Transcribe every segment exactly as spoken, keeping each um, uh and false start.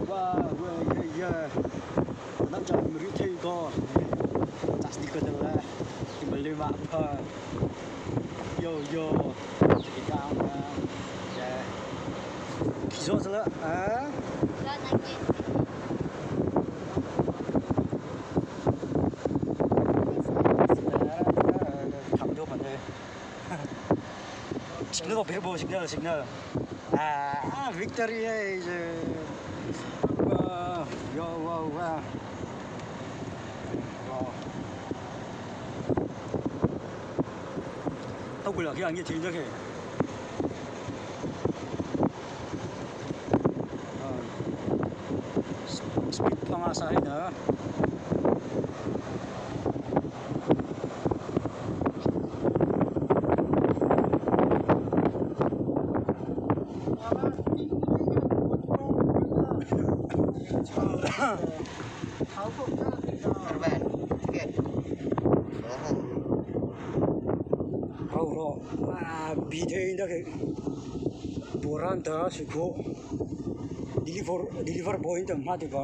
Wow, wow, yeah, yeah. Nâ cha mari thei ko. Chas di ko tala. Ki mali ma pha. Yo, yo. Check it out, man. Yeah. Ki zo tala. Ah. Kham do pha ne. Signal, bhei, bhei, signal, signal. Ah, ah, victory hai je. Wow, yo, wow, wow. Wow. Tao kula ki ang ye thi na ke. Ah. Speed pa ngâsâ hai na. Hau ro, ah, bie thei na ke. Bora nata sukho deliver, deliver boy nata ma de ba.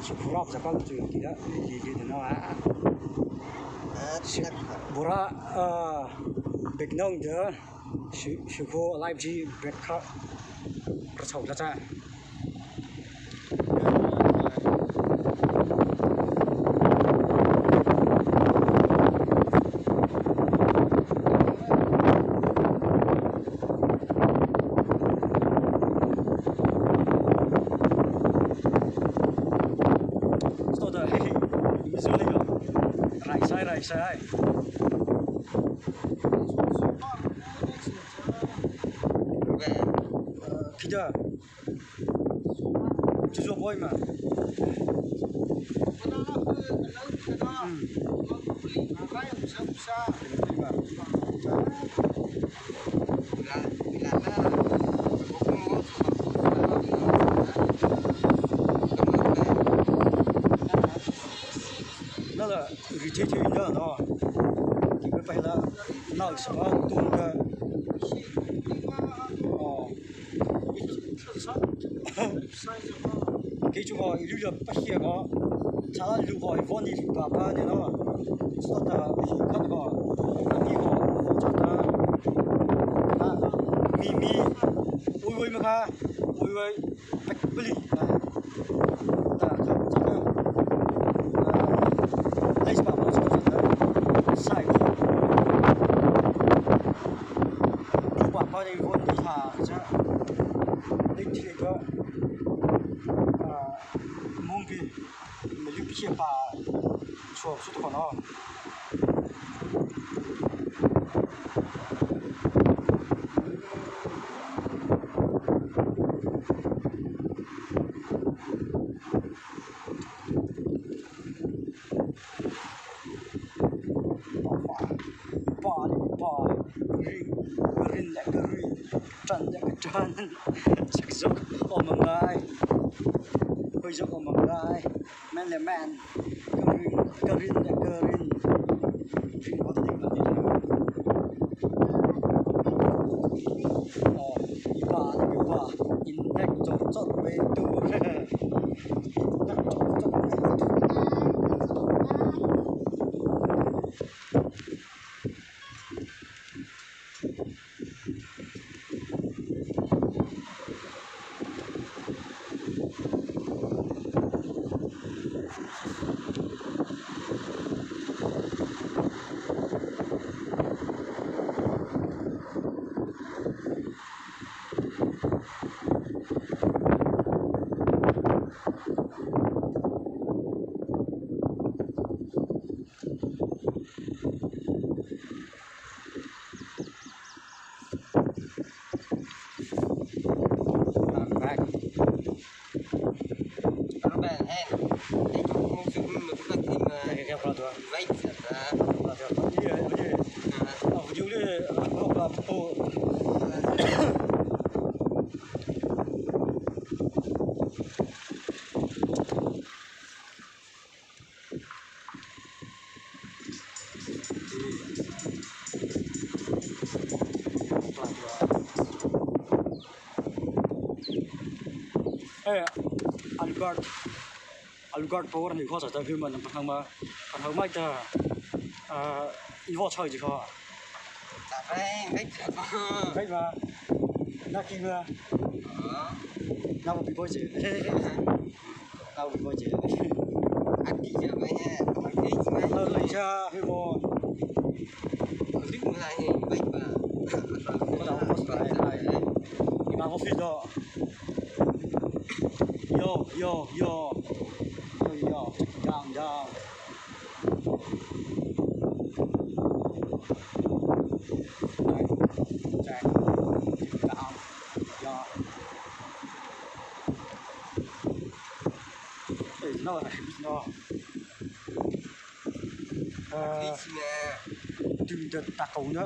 Sukho rap sa kal chu ki da, ki, ki, ki da na. Bora, ah, bag nong da, su-, sukho live ji bag kha. Ra chau la cha. Rai sai, rai sai. Kida. Chu zo boy ma. Hmm. Nala, ri thei thei na no. Ki pa la, nau sa ba tung ka. Oh. Kei chu ko, i lu la pa hia ko, cha la lu ko, i von ni pa pa ni no. Sa ta, i khan ko, a ni ko, ko cha ta. A, mi, mi, ui, ui, ma ka, ui, ui, pek, beli. Ta, cha, cha ka. A, lai pa ko, cha, cha, sai. Lu pa pa ni von ni ha, cha. Ni ti ko. Ah, mumpi, mali pi pa, so, so to no. Pa, pa, ri, rin le ka ri, tran le ka tran. Sak zok, o ma ngai. Hoi zok, o ma ngai. Men le men. Ka rin, ka rin le ka rin. Rin ko te ka rin. O, i pa, i pa. In nek chok chok ve tu. In nek chok chok ve tu. Eh, Albert, Albert Power ni kho sa ta hu ma na pa ma, pa ma ta, ah, i vo chai ji kho. Ta bai, bai ta ba. Bai ba. Na ki ba. Ah. Na bu bi bo je. Na bu bi bo je. A ki ja bai he. A ki ja bai. Na lu ja hu bo. A lu ma la he, bai ba. Ba da ko sa bai. Ni ma ko fi do. Yo, yo, yo. Yo, yo. Down, down. Check, check. Down. Yo. Ê, no, no. Ơ, tu ta ta kô na.